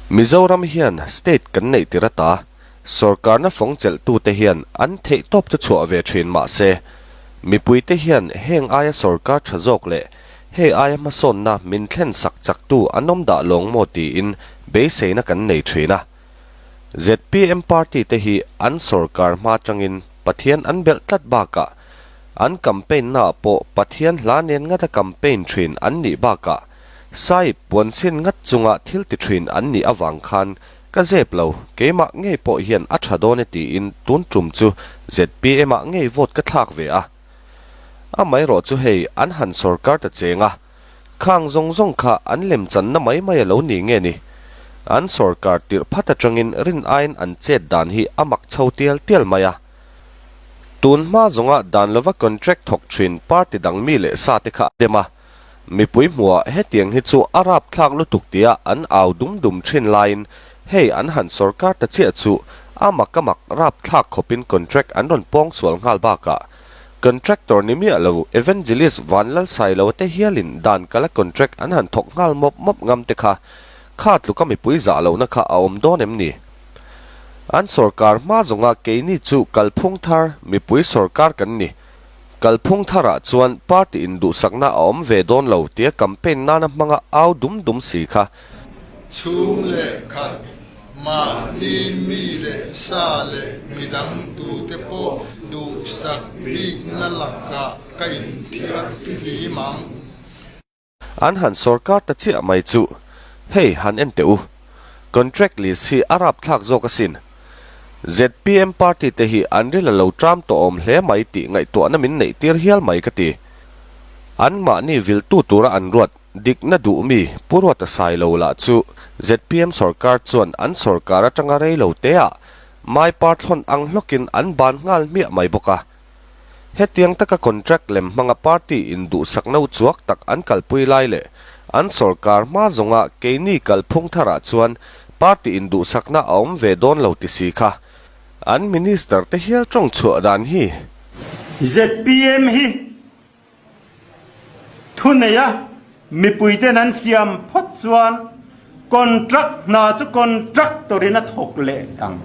Mizoram hian state kan neih tir ata sorkarna fawng chelhtute hian an theihtawp chu chhuah ve thin mah se, mipuite hian heng aia sorkar tha zawk leh hei aia hmasawnna min thlen sak chaktu an awm dah lawng maw tiin beiseina kan nei thin a. Zpm party te hi an sorkar hma tangin Pathian an belh tlat bakah an campaign naah pawh Pathian hla nen ngata campaign thin an nih bakah Sahib puansin ngat chunga thil ti thin an nih avang khan ka zep lo, keimah ngei pawh hian a tha dawn e tiin tun tum chu zpm ah ngei vote ka thlak ve a. Amaherawh chu hei an han sorkar ta cheng a, khang zawng zawng kha an lemchanna mai mai a lo ni nge ni? An sorkar tirh phat atangin rin aiin an chet dan hi a mak chho tial tial mai a. Tun hma zawnga dan lova contract thawk thin party dang mi leh sa te kha a dem a, Mipui hmuhah hetiang hi chu a rapthlak lutuk tia an au dum dum thin laiin hei an han sorkar ta chiah chu a mak a mak rapthlak khawpin contract an rawn pawng sual nghal bakah contractor ni miah lo Evangelist Vanlalsailo te hialin dan kala contract an han thawk nghal mawp mawp ngam te kha kha tluka mipui zah lohna kha a awm dawn em ni? An sorkar hma zawnga keini chu kalphung thar mipui sorkar kan ni. Kalphung tharah chuan party induhsakna a awm ve dawn lo tia campaign nana hmanga au dum dum si kha. Chhung leh khat, mahni mi leh sa leh midang tute pawh duhsak bikna lakah ka inthiar fihlim ang. An han sorkar ta chiah mai chu hei han en teh u. Contract list hi a rapthlak zawk asin. Zpm party te hi an ril a lo tram tawh awm hle mai tih ngaihtuahna min neih tir hial mai ka ti. An mahni viltu tura an ruat dikna duh mi Pu Ruata Sailo lah chu zpm sorkar chuan an sorkar atanga rei lo teah mai par thlawn ang hlawkin an ban nghal hmiah mai bawk a. Hetiang taka contract lem hmanga party in duhsak no chuak tak an kalpui lai leh an sorkar hma zawnga keini kalphung tharah chuan party in duhsakna a awm ve dawn lo ti si kha an minister te hial tawng chhuah dan hi. Zpm hi Thuneia mipuiten an siam phawt chuan contract hna chu contractor-in a thawk leh ang.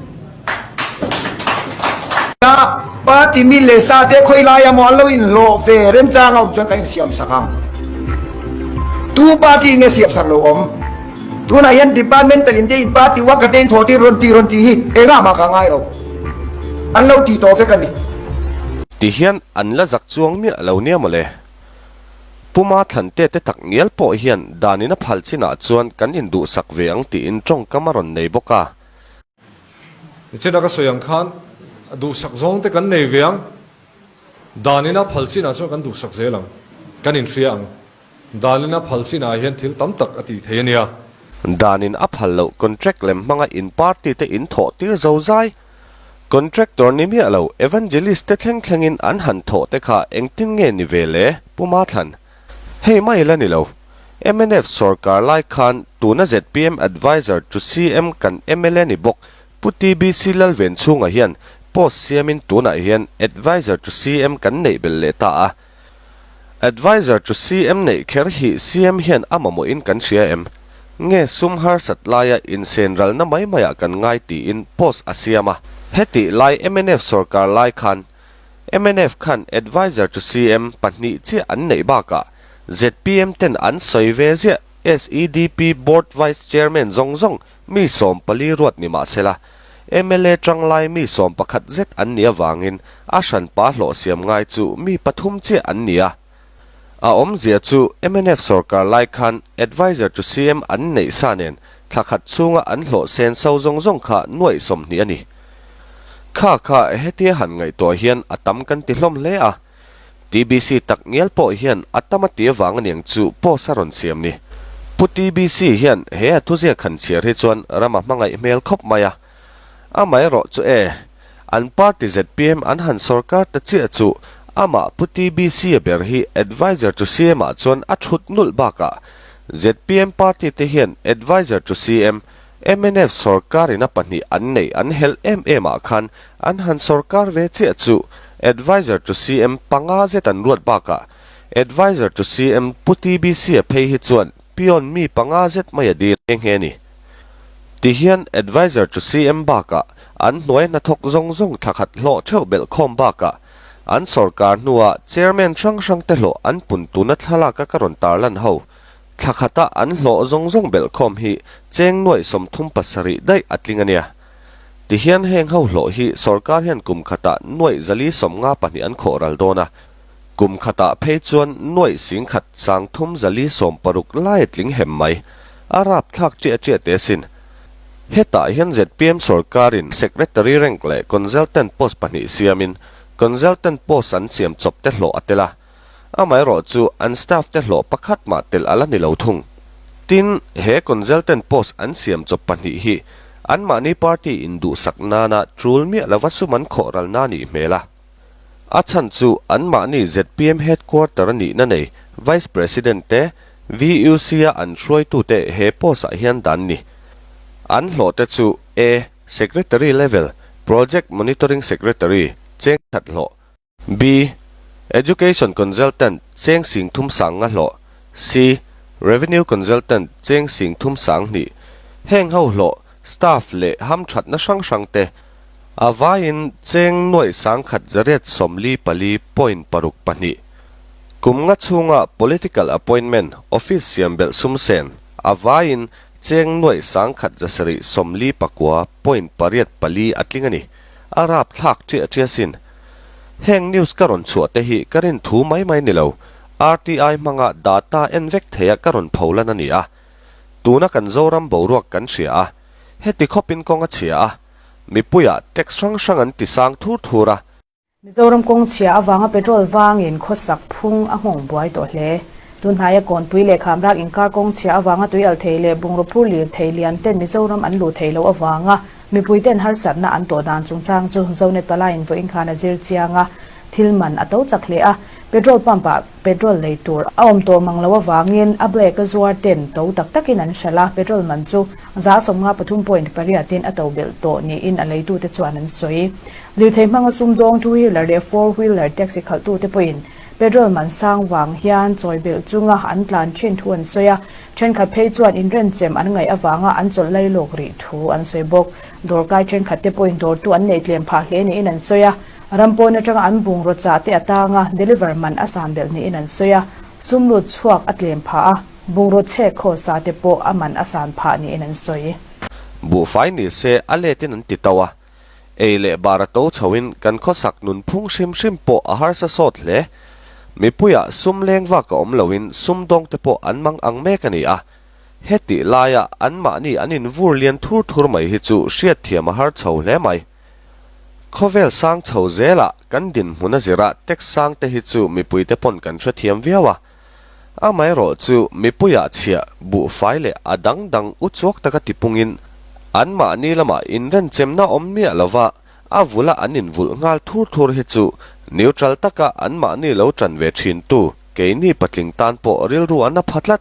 Party mi leh sa te khawi laia maw an lo inhlawh ve remchang a awm chuan kan insiam sak ang. Tu party nge siam sak lo awm? Tunah hian departmental in te in party worker te in thawh tir rawn ti rawn tih hi engah mah ka ngai lo. An lo tih tawh vek a ni. Ti hian an la zak chuang miah lo nia mawle. Puma Thlante te tak ngial pawh hian danin a phal chinah chuan kan induhsak ve ang tiin tawngkam a rawn nei bawk a. Nichina ka sawi ang khan duhsak zawng te kan nei ve ang, danin a phal chinah chuan kan duhsak zel ang, kan inhria ang. Danin a phal chinah hian thil tam tak a tih thei a nia. Danin a phal loh contract lem hmanga in party te in thawh tir zo zai. Contractor ni miah lo Evangelist te thleng thlengin an han thawh te kha engtin nge ni ve le Pu Mathlan? Hei mai la ni lo. Mnf sorkar lai khan tuna zpm adviser to CM kan mla ni bawk Pu TBC Lalvenchhunga hian post siamin tunah hian adviser to CM kan neih belh leh ta a. Adviser to CM neih kher hi CM hian a mamawhin kan hria em? Nge sum harsat laia insen ralna mai maiah kan ngai tiin post a siam a. Hetih lai mnf sorkar lai khan mnf khan Adviser to CM pahnih chiah an neih bakah zpm ten an sawi ve ziah SEDP Board Vice Chairman zawng zawng mi 14 ruat ni mah sela, mla tanglai mi 11 zet an nih avangin a hranpa hlawh siam ngai chu mi pathum chiah an ni a. A awmzia chu mnf sorkar lai khan Adviser to CM an neih sa nen thla khat chhunga an hlawh sen so zawng zawng kha nuaih 20 a ni. Kha kha hetia han ngaihtuah hian a tam kan ti hlawm hle a. TBC tak ngial pawh hian a tam a ti avang aniang chu post a rawn siam ni. Pu TBC hian he a thuziak han chhiar hi chuan ram a hmangaih hmel khawp mai a. Amaherawh chu e, an party zpm an han sorkar ta chiah chu amah Pu TBC a ber hi adviser to CM ah chuan a thut nulh bakah zpm party te hian adviser to CM, Mnf sorkar in a pahnih an neih an helh em em ah khan an han sorkar ve chiah chu Adviser to CM panga zet an ruat bakah Adviser to CM Pu TBC a phei hi chuan peon mi panga zet mai a dil nghe nghe a ni. Tihian Adviser to CM bakah an hnuai hnathawk zawng zawng thla khat hlawh theuh belh khawm bakah an sawrkar hnuah Chairman hrang hrang te hlawh an pun tuna thlalaka ka rawn tarlan ho thla khata an hlawh zawng zawng belh khawm hi cheng nuaih 37 daih a tling a nia. Tihian heng ho hlawh hi sawrkar hian kum khatah nuaih 452 an khawh ral dawn a, kum khatah phei chuan nuaih singkhat sangthum 460 lai a tling hem mai. A rapthlak chiah chiah teh asin. Hetah hian zpm sawrkarin Secretary rank leh Consultant post pahnih siamin Consultant post an siam chawp te hlawh a tel a. Amaherawh chu an staff te hlawh pakhat mah telh a la ni lo thung. Tin, he consultant post an siam chawp pahnih hi anmahni party induhsak nana tul miah lova sum an khawh ralna a nih hmel a. A chhan chu anmahni zpm headquarter a nihna nei Vice President te VUC-a an hruaitute he post-ah hian dan ni. An hlawh te chu A. Secretary level, Project Monitoring Secretary, cheng khat hlawh, B. Education Consultant cheng sing thum sang nga hlawh C. Revenue Consultant cheng sing thum sang hnih Heng ho hlawh, staff leh hamthatna hrang hrang te a vaiin cheng nuaih sang khat zariat 44 point paruk pahnih. Kum nga chhunga political appointment office siam belh sum sen a vaiin cheng nuaih sang khat zasarih 49 point pariat pali a tling a ni. A rapthlak chiah chiah sin. Heng news ka rawn chhuah te hi ka rin thu mai mai ni lo, RTI hmanga data en vek theia ka rawn pho lan a ni a. Tuna kan Zoram boruak kan hria a, heti khawpin kawng a chhia a, mipuiah tax hrang hrang an ti sang thur thur a. Mizoram kawng chhia avanga petrol vangin khawsak phung a nghawng buai tawh hle. Tunhnaia Kawnpui leh Khamrak inkar kawng chhia avanga tui al thei leh bungraw phur lir thei lian ten Mizoram an luh theih loh avanga Mipuiten harsatna an tawh dan chungchang chu Zonet palaiin vawiin khan a zir chiang a, thil man a to chak hle a, petrol pump ah petrol lei tur a awm tawh mang lo avangin a black a zuar ten to tak takin an hralh a, petrol man chu 53 point pariat in a to belh tawh niin a leitute chuan an sawi. Lirthei hmanga sumdawng two wheeler leh four wheeler taxi khalhtute pawhin petrol man sang vang hian chawi belh chunga an tlan thin thu an sawi a, Thenkhat phei chuan inrenchem an ngaih avanga an chawlh lai lawk rih thu an sawi bawk. Dawrkai thenkhat te pawhin dawrtu an neih tlem phah hle niin an sawi a, ram pawn atanga an bungraw chah te atanga deliver man a san belh niin an sawi a, sum lut chhuak a tlem phah a, bungraw chhek khaw sa te pawh a man a san phah niin an sawi. Buhfai ni se a letin an ti tau a, Ei leh bar a to chhoin kan khawsak nunphung hrim hrim pawh a harsa sawt hle. Mipuiah sum leng vak a awm loin sumdawngte pawh an mang ang mek a ni a. Hetih laia anmahni an invur lian thur thur mai hi chu hriatthiam a har chho hle mai. Khawvel sang chho zelah kan dinhmun a zira tax sangte hi chu mipuite pawn kan hrethiam viau a. Amaherawh chu mipuiah chhiah, buhfai leh a dang dang uchuak taka tipungin anmahni lamah inrenchemna awm miah lova a vula an invulh nghal thur thur hi chu neutral taka anmahni lo tan ve thintu keini patling tan pawh rilru an a pha tlat.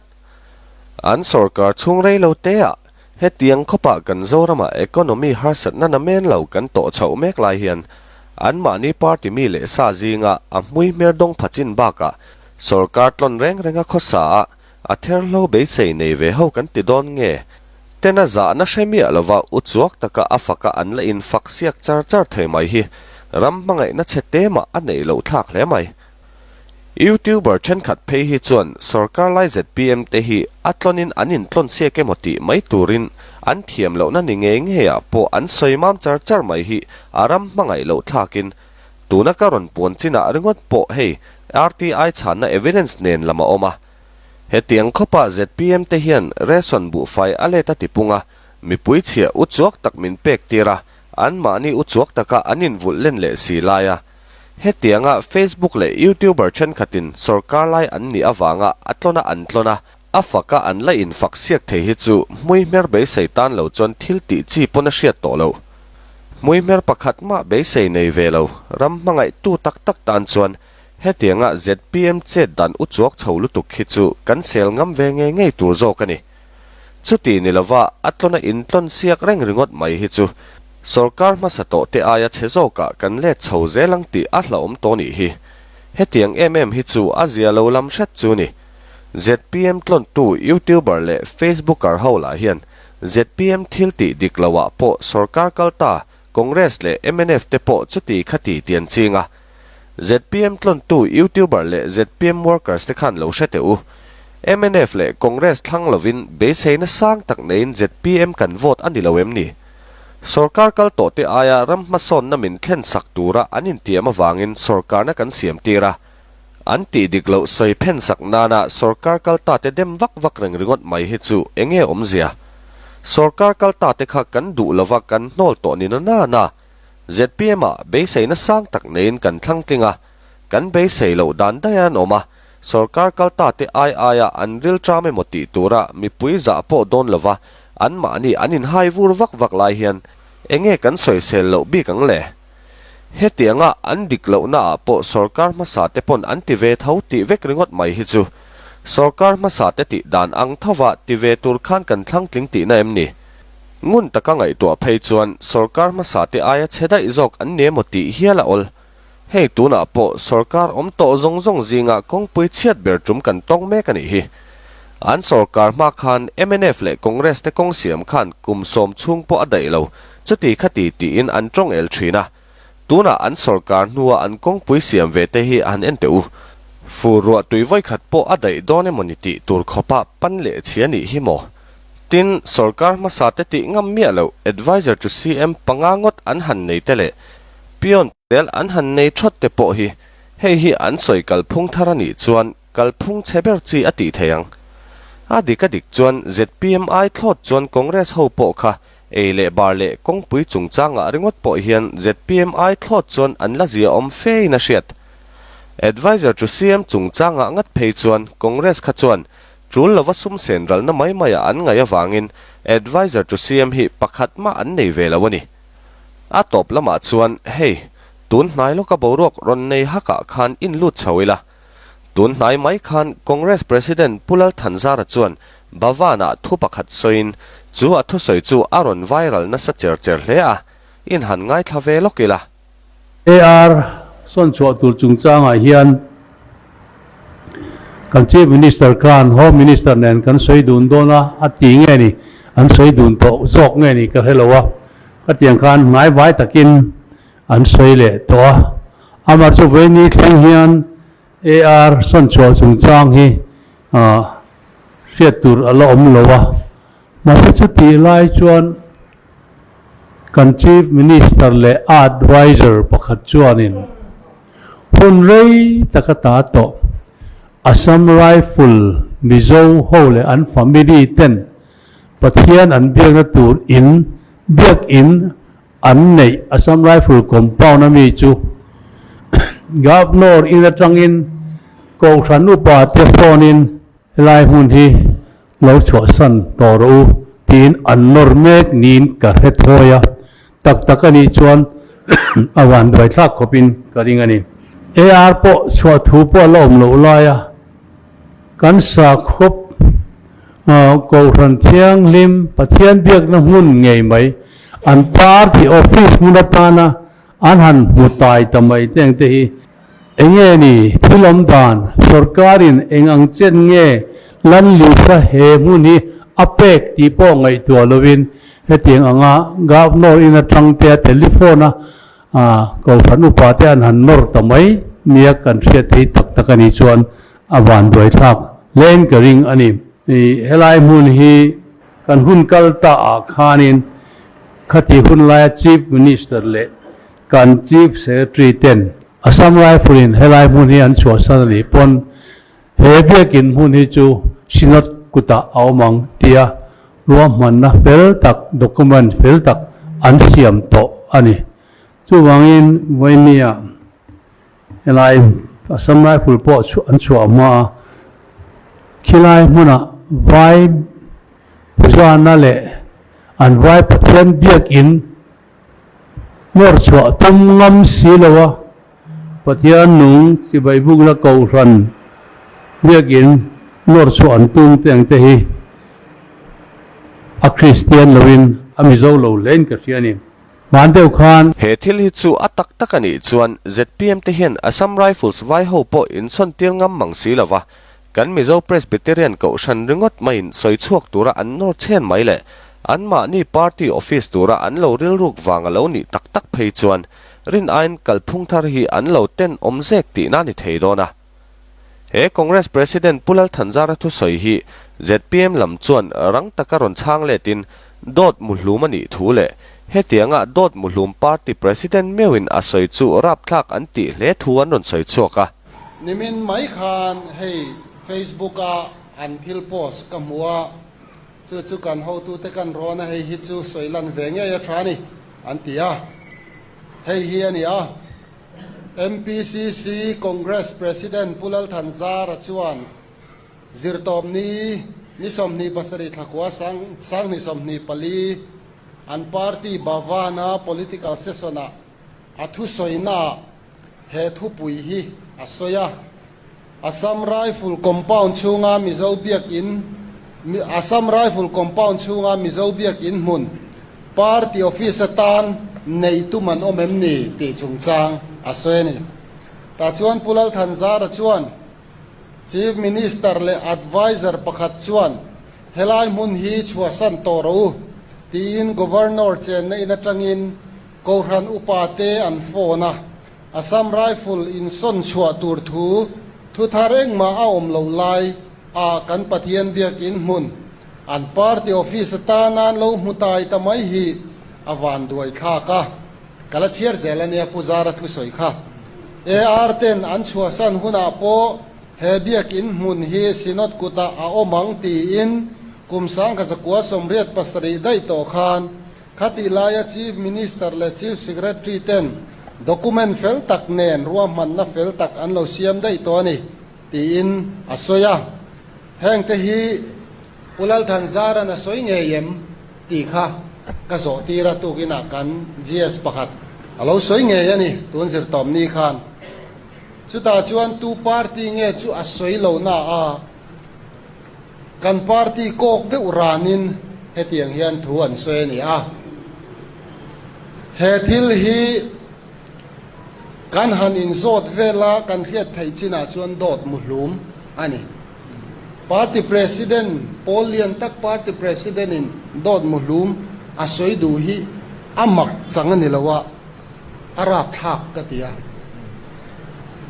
An sawrkar chhung rei lo teah Hetiang khawpah kan Zoramah economy harsatna na men lo kan tawh chhoh mek lai hian anmahni party mi leh sa zinga a hmui hmer dawng pha chin bakah sawrkar tlawn reng renga khawsa a a therhlo beisei nei ve ho kan ti dawn nge? Tena zahna hre miah lova uchuak taka a faka an la infak siak char char thei mai hi ram hmangaihna chhe te mah a neih loh thlak hle mai. Youtuber thenkhat phei hi chuan sawrkar lai zpm te hi a tlawnin an intlawn siak emaw tih mai turin an thiam lohna ni ngei ngeiah pawh an sawi mam char char mai hi a ram hmangaih loh thlakin tuna ka rawn puan chinah ringawt pawh hei RTI chhanna evidence nen lam a awm a. Hetiang khawpah zpm te hian ration buhfai a let a tipung a, mipui chhia uchuak tak min pek tir a, anmahni uchuak taka an invulh len leh si lai a, Hetianga Facebook leh YouTuber thenkhatin sawrkar lai an nih avanga a tlawn a an tlawn a, a faka an la infak siak thei hi chu hmuihmer beisei tan lo chuan thil tih chi pawn a hriat tawh loh. Hmuihmer pakhat mah beisei nei ve lo, ram hmangaihtu tak tak tan chuan hetianga zpm chet dan uchuak chho lutuk hi chu kan sel ngam ve ngei ngei tur zawk a ni. Chuti ni lova a tlawn a intlawn siak reng ringawt mai hi chu sawrkar hmasa tawh te aia chhe zawkah kan let chho zel ang tih a hlauhawm tawh nih hi. Hetiang em em hi chu a zia lo lam hret chu ni. Zpm tlawntu YouTuber leh Facebooker ho lah hian. Zpm thil tih dik loah pawh sorkar kal ta Congress leh mnf te pawh chuti khati ti an ching a. Zpm tlawntu YouTuber leh zpm workers te khan lo hre teh u. Mnf leh Congress thlang lovin beiseina sang tak neiin zpm kan vote a ni lo em ni? Sorkar kal tawh te aia ram hmasawnna min thlen sak tura an intiam avangin sorkarna kan siam tir a. An tih dik loh sawi phen sak nana sorkar kal ta te dem vak vak reng ringawt mai hi chu enge awmzia? Sorkar kal ta te kha kan duh lova kan hnawl tawh ni na na na. Zpm ah beiseina sang tak neiin kan thlang tling a, kan beisei loh dan daih an awm a, sorkar kal ta te ai aia an ril tram emaw tih tura mipui zah pawh dawn lova anmahni an inhai vur vak vak lai hian enge kan sawisel loh bik ang le? Hetianga an dik lohna ah pawh sorkar hmasa te pawn an ti ve tho tih vek ringawt mai hi chu sorkar hmasa te tih dan ang thova ti ve tur khan kan thlang tling tihna em ni? Ngun taka ngaihtuah phei chuan sorkar hmasa te aia chhe daih zawk an ni emaw tih hial a awl. Hei tunah pawh sorkar awm tawh zawng zawng zingah kawngpui chhiat ber tum kan tawng mek a nih hi. An sorkar hma khan mnf leh Congress te kawng siam khan kum sawm chhung pawh a daih lo Chuti khati tiin an tawng el thin a, tunah an sorkar hnua an kawngpui siam ve te hi han en teh u. Fur ruah tui vawikhat pawh a daih dawn emaw ni tih tur khawpa pan leh chhia nih hi maw? Tin, sorkar hmasa te tih ngam miah loh Adviser to CM panga ngawt an han nei te leh peon tel an han nei thawt te pawh hi hei hi an sawi kalphung thar a nih chuan kalphung chhe ber chi a tih thei ang. A dik a dik chuan zpm ai thlawt chuan Congress ho pawh kha Ei leh bar leh kawngpui chungchangah ringawt pawh hian zpm ai thlawt chuan an la zia awm fe in a hriat. Adviser to CM chungchangah ngat phei chuan Congress kha chuan tul lova sum sen ralna mai maiah an ngaih avangin Adviser to CM hi pakhat mah an nei ve lo a ni. A tawp lamah chuan hei, tun hnai lawka boruak rawn nei hakah khan in lut chho ila. Tun hnai mai khan Congress President Pu Lal Thanzara chuan Bhavan-ah thu pakhat sawiin chu a thusawi chu a rawn viral nasa cher cher hle a, in han ngaithla ve lawk ila. AR sawnchhuah tur chungchangah hian kan Chief Minister khan Home Minister nen kan sawi dun dawn a, a ti nge ni, an sawi dun tawh zawk nge ni ka hre lo a, khatiang khan hnaivai takin An sawi leh tawh a. Amah chu vawiini thleng hian AR sawnchhuah chungchang hi hriat tur a la awm lo a. Mahse chutih lai chuan kan Chief Minister leh a adviser pakhat chuanin hun rei tak a ta tawh Assam Rifle Mizo ho leh an family ten Pathian an biakna tur in biakin An neih Assam Rifle compound a mi chu Governor in atangin Kohhran upa te phone in helai hmun hi lo chhuahsan tawh rawh u tiin an nawr mek niin ka hre thawi a, tak tak a nih chuan a van buaithlak khawpin ka ring a ni. AR pawh chhuah thu pawh a la awm loh lai a, kan sakhawp Kohhran Thianghlim Pathian biakna hmun ngei mai an party office hmun atana an han hmu tai ta mai te ang te hi enge ni thil awm dan sorkarin eng ang chen nge Lanlisa he hmun hi a pek tih pawh ngaihtuah lovin hetiang anga Governor in atang te a telephone a Kohhran upa te an han nawr ta mai nia kan hriat thei tak tak a nih chuan a vanduaithlak hlein ka ring a ni. Helai hmun hi kan hun kal ta ah khanin khati hun laia Chief Minister leh kan Chief Secretary ten Assam Rifle in helai hmun hi an chhuahsan a nih pawn he biakin hmun hi chu Synod kutah a awm ang tia ruahmanna fel tak document fel tak an siam tawh a ni. Chuvangin vawinia Helai Assam Rifle pawh an chhuah hma a, khilai hmunah vai puzana leh an vai Pathian biakin nawr chhuah tum ngam si lo a, Pathian nung chibai bukna kohhran biakin nawr chhuah an tum te ang te hi a Kristian loin a Mizo lo hlein ka hria a ni. Hman deuh khan. He thil hi chu a tak tak a nih chuan zpm te hian Assam Rifles vai ho pawh insawn tir ngam mang si lo va, kan Mizo Presbyterian Kohhran ringawt maiin sawi chhuak tura an nawr chhen mai le. Anmahni party office tura an lo rilruk vang a lo nih tak tak phei chuan rin aiin kalphung thar hi an lo ten awm zek tihna ni thei dawn a. He Congress President Pu Lal Thanzara thusawi hi zpm lam chuan rang taka rawn chhang letin dawt muhlum a nih thu leh hetianga dawt muhlum party President meuhin a sawi chu rapthlak an tih hle thu an rawn sawi chhuak a. Nimin mai khan hei Facebook a an thil post ka hmu a, chu chu kan hotute kan rawn a, hei hi chu sawi lan ve ngei a tha a ni an ti a, hei hi a ni a. MPCC Congress President Pu Lal Thanzara chuan Zirtawpni ni 27 thlakua sanghnih 24 an party Bhavan-a political session-ah a thusawinaah he thupui hi a sawi a. Assam Rifle Compound chhunga Mizo Biakin Assam Rifle Compound chhunga Mizo Biakin hmun Party Office atan neih tum an awm em ni tih chungchang a sawi a ni. Tah chuan Pu Lal Thanzara chuan Chief Minister leh Adviser pakhat chuan helai hmun hi chhuahsan tawh rawh u tiin Governor chenna in atangin Kohhran upate an phone a. Assam Rifle in sawn chhuah tur thu thu thar engmah a awm loh lai ah kan Pathian biakin hmun an party office atana an lo hmu tai ta mai hi a van duai thlak a, ka la chhiar zel a nia Pu Zara thusawi kha. AR ten an chhuahsan hunah pawh he biakin hmun hi Synod kutah a awm ang tiin kum 1987 daih tawh khan Khatih laia Chief Minister leh Chief Secretary ten document fel tak nen ruahmanna fel tak an lo siam daih tawh a ni, tiin a sawi a. Hengte hi Pu Lalthanzaran a sawi ngei em tih kha ka zawh tir a, tukinah kan GS pakhat a lo sawi ngei a ni tun zirtawpni khan. Chutah chuan tu party nge chu a sawi lo na a. Kan party kawk deuh ranin hetiang hian thu an sawi a ni a. He thil hi kan han inzawt vel a, kan hriat theih chinah chuan dawt muhlum a ni. Party President, pawl lian tak party President in dawt muhlum a sawi duh hi a mak chang a ni lo a, a rapthlak ka ti a,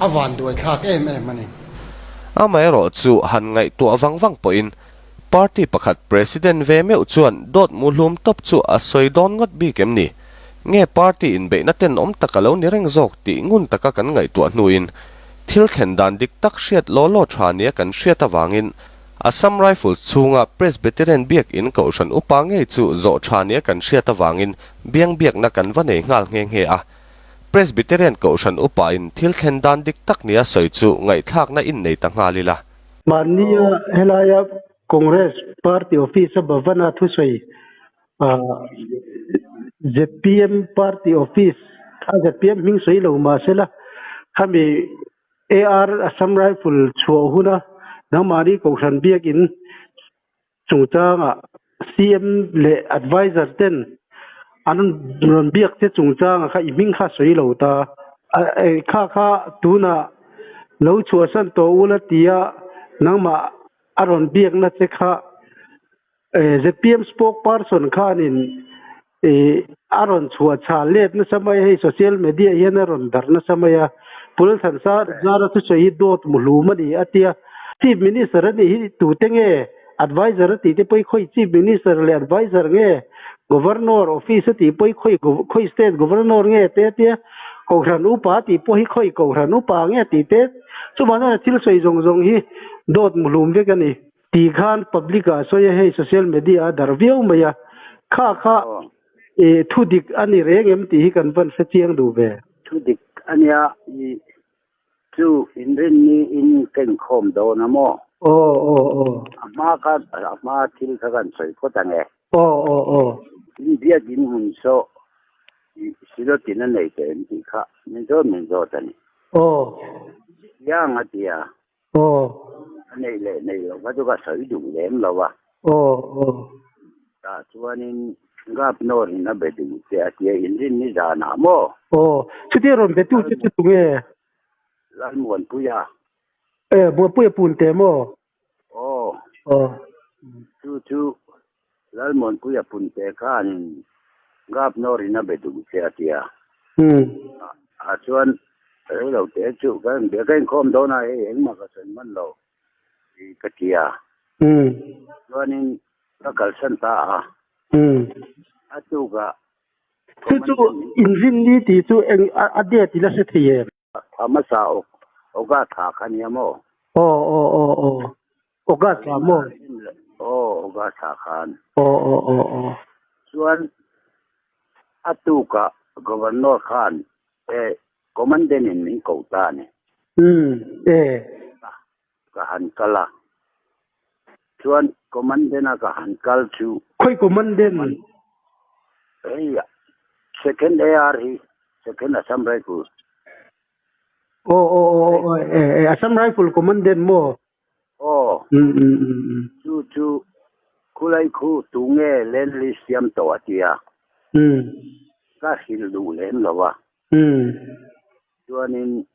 a vanduaithlak em em a ni. Amaherawh chu han ngaihtuah vang vang pawhin party pakhat president ve meuh chuan dawt muhlum tawp chu a sawi dawn ngawt bik em ni? Nge party inbeihna tenawm tak a lo ni reng zawk tih ngun taka kan ngaihtuah hnuin thil thlen dan dik tak hriat law law tha nia kan hriat avangin Assam Rifles chhunga Presbyterian biakin kohhran upa ngei chu zawh tha nia kan hriat avangin biangbiakna kan va nei nghal nghe nghe a. Presbyterian Kohhran upain thil thlen dan dik tak nia sawi chu ngaihthlakna in nei ta nghal ila. Mahnia helaia Congress Party Office-a Bhavana thusawi zpm Party Office a zpm hming sawi lo mahsela khami AR Assam Rifle chhuah huna nangmahni Kohhran biakin chungchangah CM leh adviser ten an rawn biak che chungchangah kha i hming kha sawi lo ta. Kha kha tunah lo chhuahsan tawh ula tia nangmah a rawn biakna che kha zpm spokesperson khanin a rawn chhuah chhah let nasa mai a, hei social media hian a rawn darh nasa mai a, Pul Thansa Zara thusawi hi dawt muhlum a ni a tia, Chief Minister a nih hi tute nge Adviser a tih te pawh hi khawi Chief Minister leh Adviser nge Governor Office a tih pawh hi khawi khawi State Governor nge te a tia, Kohhran Upa a tih pawh hi khawi Kohhran Upa nge tih te, chuvang chuan a thil sawi zawng zawng hi dawt muhlum vek a ni. Tih khan public ah sawi a hei social media a darh viau mai a, kha kha i thu dik a ni reng em tih hi kan van hre chiang duh ve. Thu dik a nia i chu inrinni in ka inkhawm dawn a maw? Aw aw aw. A hma kha a hma thil kha kan sawi phawt ang e. Aw aw aw. In biakin hmun saw i silotin a nei teh em tih kha min zawt min zawt a ni. Aw. Chiang a ti a. Aw. A neih leh neih loh kha chu ka sawi duh lem lo a. Aw aw. Tah chuanin Gapnor in a be duh che a tia inrin ni zanah maw? Aw. Chutia rawn be tu che chu tunge? Lalmuanpuia. E, Muanpuia pun teh maw? Aw. Aw. Chu chu. Lalmuanpuia Punte khanin Governor in a be duh che a ti a. Ah chuan rei lo te chu ka in bia ka inkhawm dawn a hei engmah ka sawi hman lo tih ka ti a. Chuanin ka kalsan ta a. A tukah Chu chu inrinni tih chu eng a date ila hre thei em? Thla hmasa awk August thla kha nia maw? Aw aw aw aw August thla maw? Aw August thla khan. Aw aw aw aw. Chuan a tukah Governor khan e Commandant in min koh ta a ni. Umm e. Ka han kal a. Chuan Commandant a ka han kal chu. Khawi Commandant? Hei Second AR hi, Second Assam Rifle. Aw aw aw aw e e Assam Rifle Commandant maw? Aw. Um um um um. Chu chu khulai khu tunge land list siam tawh a tia. Um. Ka hrilh duh lem lo a. Um. Chuanin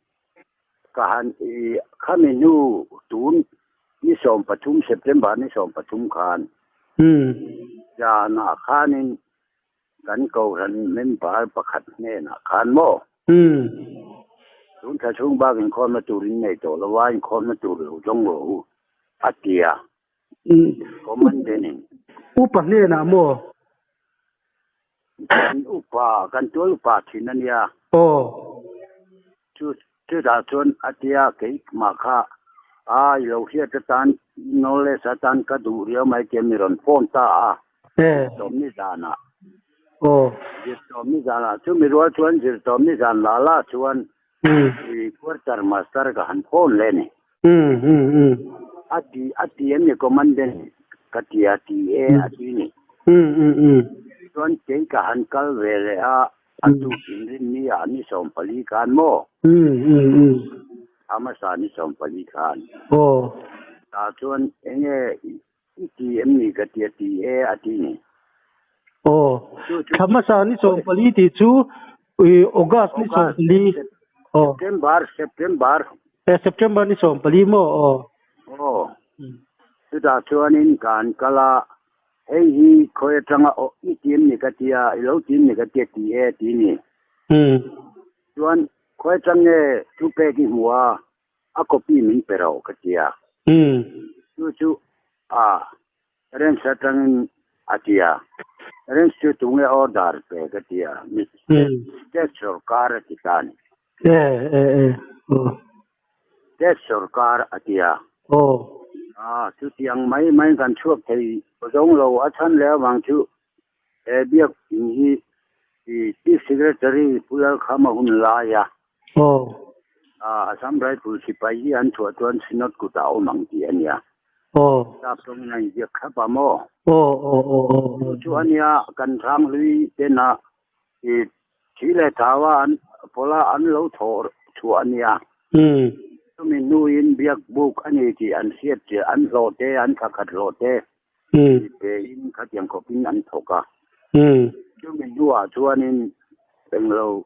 ka han i khami hnu tun ni 13 September ni 13 khan zanah khanin kan kohhran member pakhat hnenah khan maw tun thla chhung bak inkhawmna tur in nei tawh lo a, inkhawmna tur lo zawng rawh u a ti a. Commandant in. Upa hnenah maw? Kan upa, kan tual upa thin a nia. Aw. Chu chutah chuan a tia keimah kha a i lo hriat atan knowledge atan ka duh riau mai tia mi rawn phone ta a. E. Zirtawmni zanah. Aw. Zirtawmni zanah chumi rual chuan zirtawmni zan la la chuan i quarter master ka han phone leh a ni. Um um um. A ti a ti em ni commandant ka ti a ti e a ti ni. Um um um. Chuan kei ka han kal ve leh a, a tuk inrinni ah ni 14 khan maw? Um um um. A hmasa ni 14 khan. Aw. Tah chuan enge i ti em ni ka ti a ti e a ti ni. Aw. Thla hmasa ni 14 tih chu August ni 14. Aw. September, September. E September ni 14 maw? Aw. Aw. Chutah chuanin ka han kal a, hei hi khawi atanga aw i ti em ni ka ti a, i lo ti em ni ka ti a ti e a ti ni. Chuan khawi atang nge thupek i hmu a, a copy min pe rawh ka ti a. Chu chu a Ranch atangin a ti a. Ranch chu tunge order pe ka ti a. State sorkar a ti ta a ni. E e e aw. State sorkar a ti a. Aw. A chutiang mai mai kan chhuak thei zawng lo a chhan leh avang chu he biak in hi Chief Secretary Pu Lalkhama hun lai a. Aw. Assam Rifle sipai hi an chhuah chuan Synod kutah a awm ang tih a nia. Aw. Sap tawngin a inziak thlap a maw? Aw aw aw aw. Chu chu a nia kan hranghlui tena i thi leh thau a an pawla an lo thawh chhuah a nia. Umm. Chumi hnuin biak buk a ni tih an hriat chiah an hlawh te an thla khat hlawh te Umm. Pein khatiang khawpin an thawk a. Umm. Chumi hnuah chuanin englo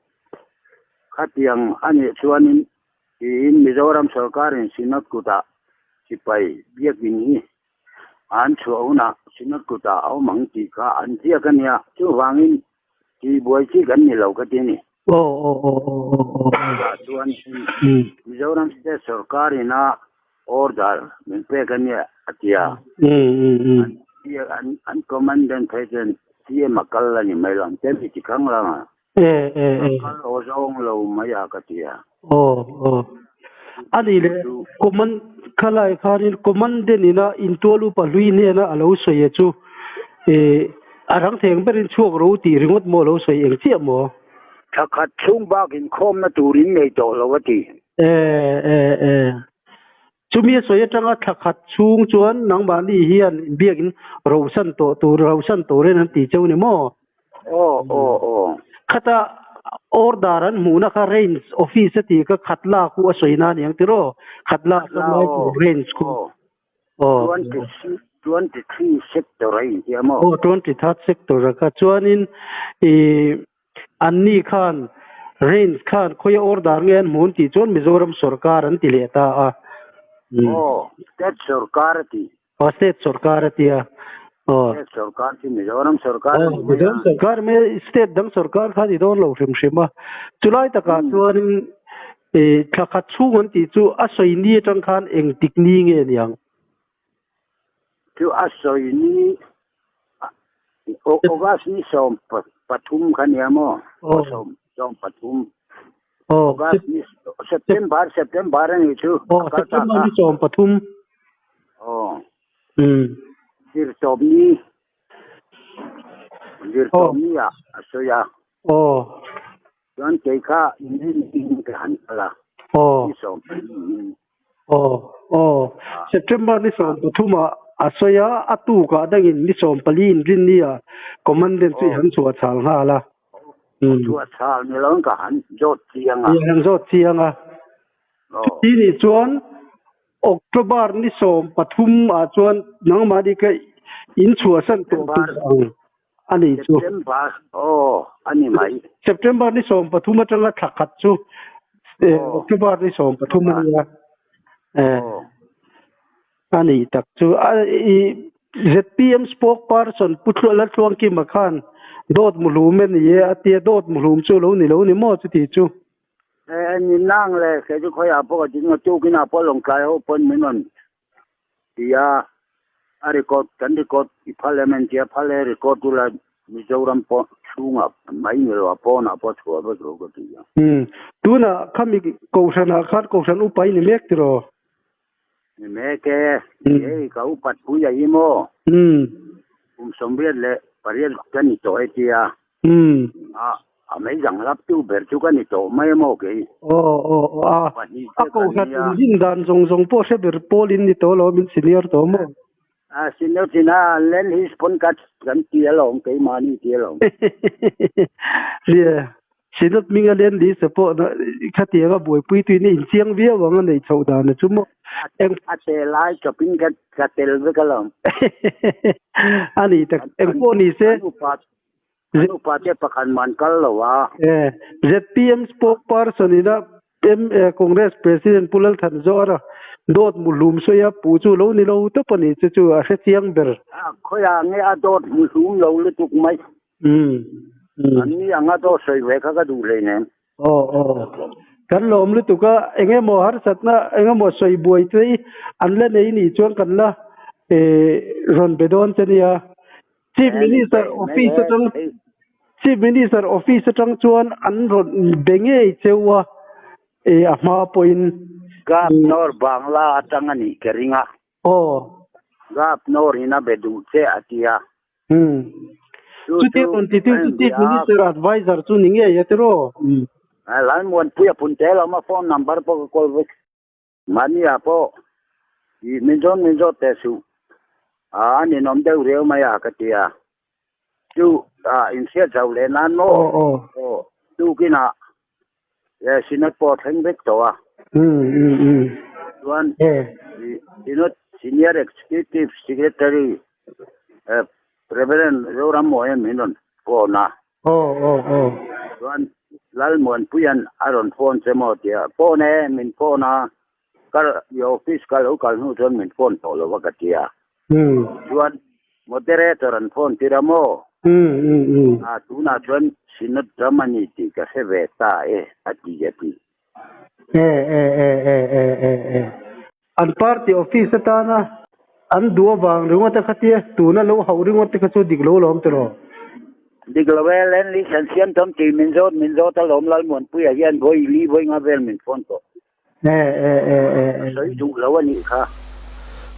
khatiang a nih chuanin tiin Mizoram sorkarin Synod kutah sipai biakin hi an chhuah hunah Synod kutah a awm ang tih kha an ziak a nia. Chuvangin tihbuai chi kan ni lo ka ti a ni. Aw aw aw aw aw aw. Chutah chuan Mizoram state sorkarin a order min pek a nia a ti a. An an commandant phei chuan CM a kal a ni mai lo ang che mi ti khang lang a. A kal aw zawng lo mai a ka ti a. Aw aw. A nih leh command khalai khanin commandant ina intual upa hlui hnena a lo sawi a chu a rang theng berin chhuak ro tih ringawt maw a lo sawi eng chiah maw? Thla khat chhung bak inkhawmna turin nei tawh lo a ti. E e e. Chumi a sawi atanga thla khat chhung chuan nangmahni hian biakin rosan tawh tur rosan turin an ti cheu ni maw? Aw aw aw. Khata order an hmuhna kha range office a tih kha Khatla khu a sawi na a ni ang tiraw? Khatla Khatla aw. Range khu. Aw. 23 sector a intia maw? Aw 23rd sector a kha chuanin i Anni khan Range khan khawia order nge an hmu an tih chuan Mizoram sorkar an ti leh ta a. Aw, state sorkar a ti. Aw, state sorkar a ti a. Aw. State sorkar chu Mizoram sorkar a Aw, ni mai a. Mizoram sorkar mai state dang sorkar kha ni dawn lo hrim hrim a. Chulai takah chuanin i thla khat chhung an tih chu a sawi ni atang khan eng tik ni nge niang? Chu a sawi ni August ni 13 kha nia maw? Aw 13. August ni September September a ni chu. Aw September ni 13. Aw. Zirtawp ni Zirtawp ni ah a sawi a. Aw. Chuan kei kha in ka han kal a. Aw. Ni 14 in. Aw. Aw. September ni 13 ah a sawi a, a tukah dangin ni 14 inrin ni ah commandant chu i han chhuah chhal nghal a. Chhuah chhal ni lo in ka han zawt chiang a. I han zawt chiang a. Chuti nih chuan October ni 13 ah chuan nangmahni ka in chhuahsan tawh tur ang a ni chu. September aw a ni mai. September ni 13 atanga thla khat chu October ni 13 a nia. A ni tak chu. I ZPM spokesperson Pu Laltluangkima khan dawt muhlum a ni e a tia, dawt muhlum chu lo ni lo ni maw chuti chu. Eh, ni nang le, kei chu khawiah pawh ka ding a, tukin ah pawh Lawngtlai ho pawn min rawn ti a, a record, kan record i phal em an ti a, phal e record tu la Mizoram pawh chhungah mai ni lo a pawnah pawh chhuah vek rawh ka ti a. Umm, tunah khami Kohhranah khan Kohhran upa i ni mek tiraw? Ni mek e, hei ka upat pui a hi maw? Umm. Kum 88 ka ni tawh e tia. Umm. A, a mei dang lap tu ber chu ka ni tawh mai a maw kei? Aw, aw, aw, a, Pahnih a che ka kohhran nia. inzin dan zawng zawng pawh hre ber pawl in ni tawh lo, min senior tawh maw? A, senior chin a, len his pawn ka kan ti alawm, keimahni ti alawm. Nia, Synod hminga len ni se pawh khatianga buaipui tuin a inchiang viau ang a neih chhoh dan a chu maw? Eng a che lai chawpin ka ka tel vek alawm. A ni tak, eng pawh ni se. Kan upa kan upa te pakhat man kal lo a. E, ZPM spokesperson ina M Congress President Pu Lalthanzawra dawt muhlum sawi a pu chu lo ni lo tawp a ni chu chu a hrechiang ber. A khawiah nge a dawt muhlum lo lutuk mai. Umm. An ni anga dawt sawi ve kha ka duh hleinem. Aw aw. Kan lawm lutuk a, eng emaw harsatna eng emaw sawi buai te hi an la nei nih chuan kan la rawn be dawn che nia. Chief Minister office atang Chief Minister office atang chuan an rawn be ngei cheu a, a hma pawhin. Governor Bangla atang a nih ka ring a. Aw. Governor in a be duh che a ti a. Umm. Chutia rawn ti tu chu Chief Minister Adviser chu ni ngei a tiraw? Umm. Lalmuanpui a phun tel awm a, phone number pawh ka call vek. Mahnia pawh i min zawn min zawt teh suh. A ninawm deuh riau mai a ka ti a. Chu a inhriat zauh leh nan maw? Aw aw. Aw tukinah Synod pawh a thleng vek tawh a. Umm umm umm. Chuan Synod Senior Executive Secretary Reverend Zoram Mohem min rawn phone a. Aw aw aw. Chuan Lalmuanpuia'n a rawn phone che maw tia phone e min phone a, ka i office ka lo kal hnu chuan min phone tawh lo a ka ti a. Chuan moderator an phone tir a maw? A tunah chuan Synod ram a ni tih ka hre ve ta e a ti a ti. E e e e e e e. An party office atana an duh avang ringawt a kha tia tuna lo hauh ringawt te kha chu dik lo lawm tiraw? Dik lo e, Len Lee San Siam Tom tih min zawt min zawt a lawm Lalmuanpuia hian vawi li vawi nga vel min phone tawh. E e e e e. Sawi duh lo a nih kha.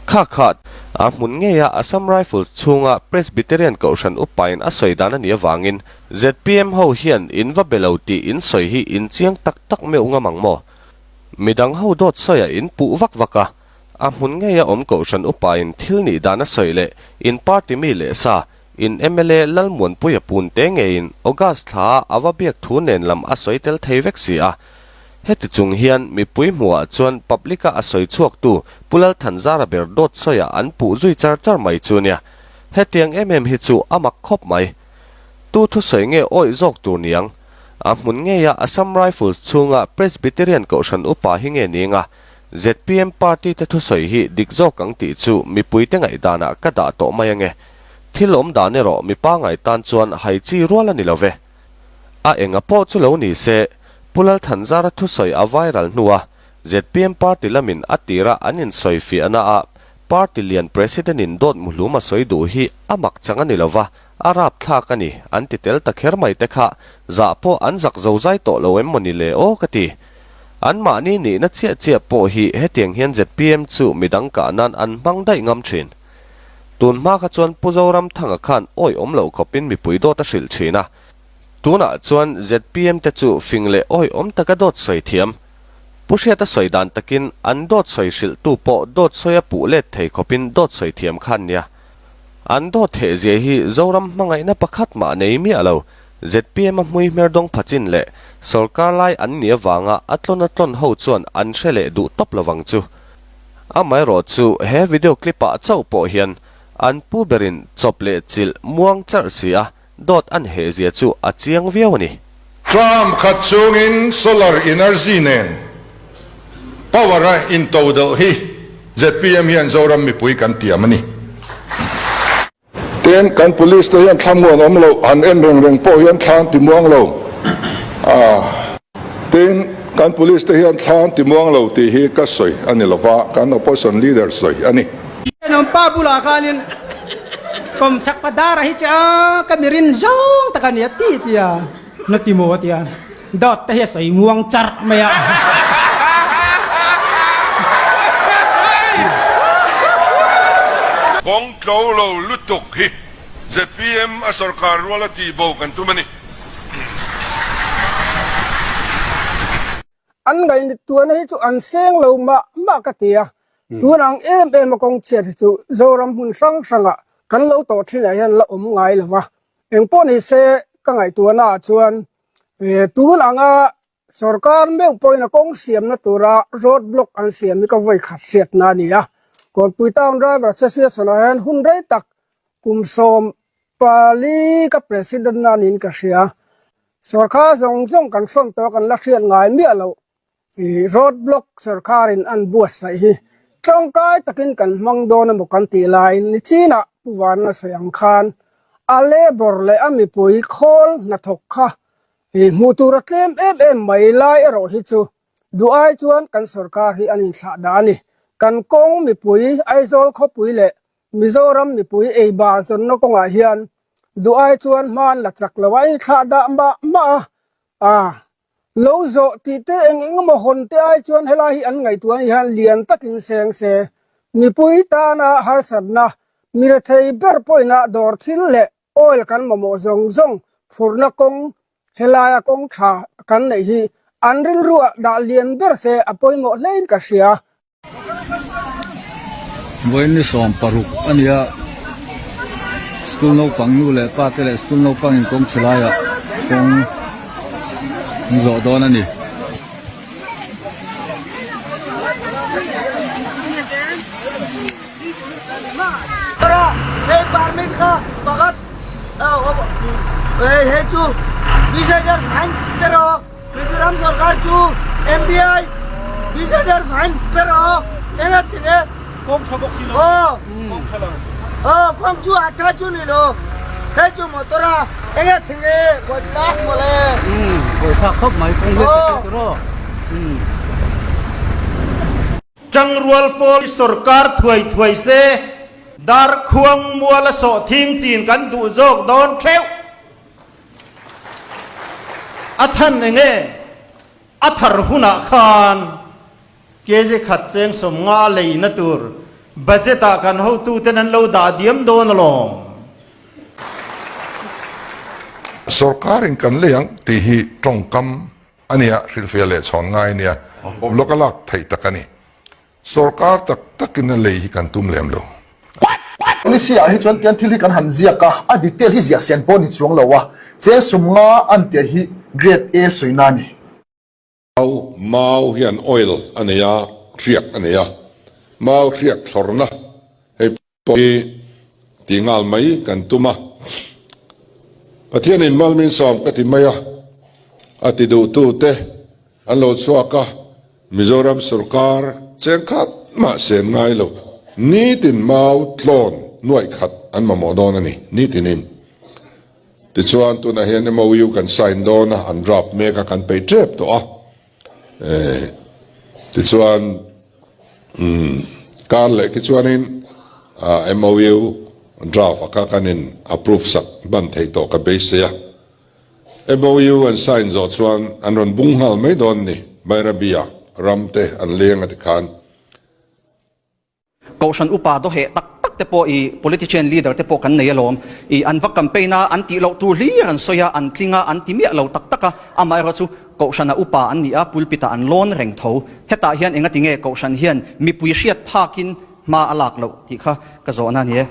Kha khat, a hmun ngeia Assam Rifles chhunga Presbyterian Kohhran upain a sawi dan a nih avangin zpm ho hian in va be lo tih in sawi hi in chiang tak tak meuh ngam ang maw? Midang ho dawt sawiah in puh vak vak a, a hmun ngeia awm Kohhran upain thil nih dan a sawi leh in party mi leh sa, in mla Lalmuanpuia pun te ngeiin August thla a va biak thu nen lam a sawi tel thei vek si a. Heti chung hian mipui hmuhah chuan public-a a sawi chhuaktu Pu Lalthanzara ber dawt sawiah an puh zui char char mai chu nia. Hetiang em em hi chu a mak khawp mai. Tu thusawi nge awih zawk tur niang? A hmun ngeia Assam Rifles chhunga Presbyterian Kohhran upa hi nge ning a, zpm party te thusawi hi dik zawk ang tih chu mipuite ngaihdanah ka dah tawh mai ange. Thil awm dan erawh mi pangai tan chuan hai chi rual a ni lo ve. A enga pawh chu lo ni se, Pu Lalthanzara thusawi a viral hnua zpm party lamin a tira an insawi fiahna ah party lian president in dawt muhlum a sawi duh hi a mak chang a ni lo va, a rapthlak a ni an ti tel ta kher mai te kha zah pawh an zak zozai tawh lo em mawni le aw ka ti. Anmahni nihna chiah chiah pawh hi hetiang hian zpm chu midang kah nan an hmang daih ngam thin. Tun hma kha chuan Pu Zoramthanga khan awi awm loh khawpin mipui dawt a hrilh thin a. Tunah chuan zpm te chu fing leh awi awm taka dawt sawi thiam. Pu Hriata sawi dan takin an dawt sawi hrilhtu pawh dawt sawi a puh let thei khawpin dawt sawi thiam khan nia. An dawt theh zia hi Zoram hmangaihna pakhat mah nei miah lo. Zpm a hmui hmer dawng phachin leh sawrkar lai an nih avanga a tlawn a tlawn ho chuan an hre leh duh tawp lovang chu. Amaherawh chu he video clip ah chauh pawh hian an pu berin chawp leh chilh muang charh si a, dawt an heh zia chu a chiang viau a ni. Tram khat chungin solar energy nen power a into deuh hi zpm hian Zoram mipui kan tiam a ni. Tin, kan police te hian thlamuan awm loh han en reng reng pawh hian thla an ti muang lo a. Tin, kan police te hian thla an ti muang lo tih hi ka sawi a ni lova, kan opposition leader sawi a ni. Thenawm pa bulah khanin kawmchak pa dara hi che a, ka mi rin zawng tak a nia ti tia na ti maw a tia, dawt te hi a sawi muang charh mai a. Kawng Tlo lo lutuk hi zpm a sorkar rual a tih bo kan tum a ni. An ngaihtuahna hi chu an seng lo mah mah ka ti a, tun ang em em a kawng chhiat hi chu Zoram hmun hrang hrangah kan lo tawh thinah hian la awm ngai lo va, engpawh ni se ka ngaihtuahna ah chuan tun anga Sorkar meuh pawhin a kawng siamna tura road block an siam hi ka vawi khat hriatna a ni a. Kawnpui Town Driver Association ah hian hun rei tak kum 14 ka President na niin ka hria. Sorkar zawng zawng kan hrawn tawh a kan la hriat ngai miah loh i road block sorkarin an buatsaih hi tangkai takin kan hmang dawn emaw kan tih laiin nichinah Pu Vanna sawi ang khan a labour leh a mipui khawl hnathawk kha I hmuh tur a tlem em em mai lai erawh hi chu duh ai chuan kan sorkar hi an inthlah dah a ni. Kan kawng mipui, Aizawl khawpui leh Mizoram mipui ei bar zawnna kawngah hian duh ai chuan hma an la chak lo a, inthlah dah mah mah a, a lo zawh tih te eng eng emaw hawn te ai chuan helai hi an ngaihtuah anih hian lian takin seng se mipui tana harsatna, mirethei ber pawhin a dawr thil leh Oil kan mamawh zawng zawng phurhna kawng helaia kawng tha kan neih hi an rilruah dah lian ber se a pawimawh hlein ka hria. Vawiin ni 16 a nia, school naupang nu leh pa te leh school naupang in kawng chhe laiah kawng an zawh dawn a ni. Tangrual pawl sorkar thuai thuai se, Darkhuang muala sawhthing chin kan duh zawk dawn theuh. A chhan enge a thar hunah khan kg khat cheng 50 leina tur budget ah kan hotuten an lo dah diam dawn alawm. Sorkarin kan lei ang tih hi tawngkam A nia, hrilhfiah leh chhawn ngai nia, lawk a lak theih tak a ni. Sorkar tak takin a lei hi kan tum lem lo. Policy ah hi chuan tian thil hi kan han ziak a, a detail hi ziah sian pawh a ni chuang lo a, cheng 50 an tih hi grade A sawina a ni. Mau, Mau hian oil a nei a, hriak a nei a, mau hriak thlawrna hei pawh hi tih nghal mai kan tum a, Pathianin mal min sawm ka ti mai a, a ti duhtute an lo chhuak a, Mizoram sorkar cheng khat mah sen ngai lo, nitin mau tlawn nuaih khat an mamawh dawn a ni, nitinin. Tichuan, tunah hian MOU kan sign dawn a, an draft mek a, kan peih tep tawh a. Tichuan, kar leh khi chuanin MOU draft a kha kan in approve sak hman theih tawh ka beisei a. MOU an sign zawh chuan an rawn bung nghal mai dawn ni, Bairabi-a ram te an leng a tikhan. Kohhran upa dawheh tak tak te pawh i politician leader te pawh kan nei alawm. I an va campaign a, an tih loh tur hlir an sawi a, an tling a, an ti miah lo tak tak a. Amaherawh chu Kohhrana upa an ni a, pulpit ah an lawn reng tho. Hetah hian enga tinge Kohhran hian mipui hriat phakin hma a lak loh tih kha ka zawhna a ni e.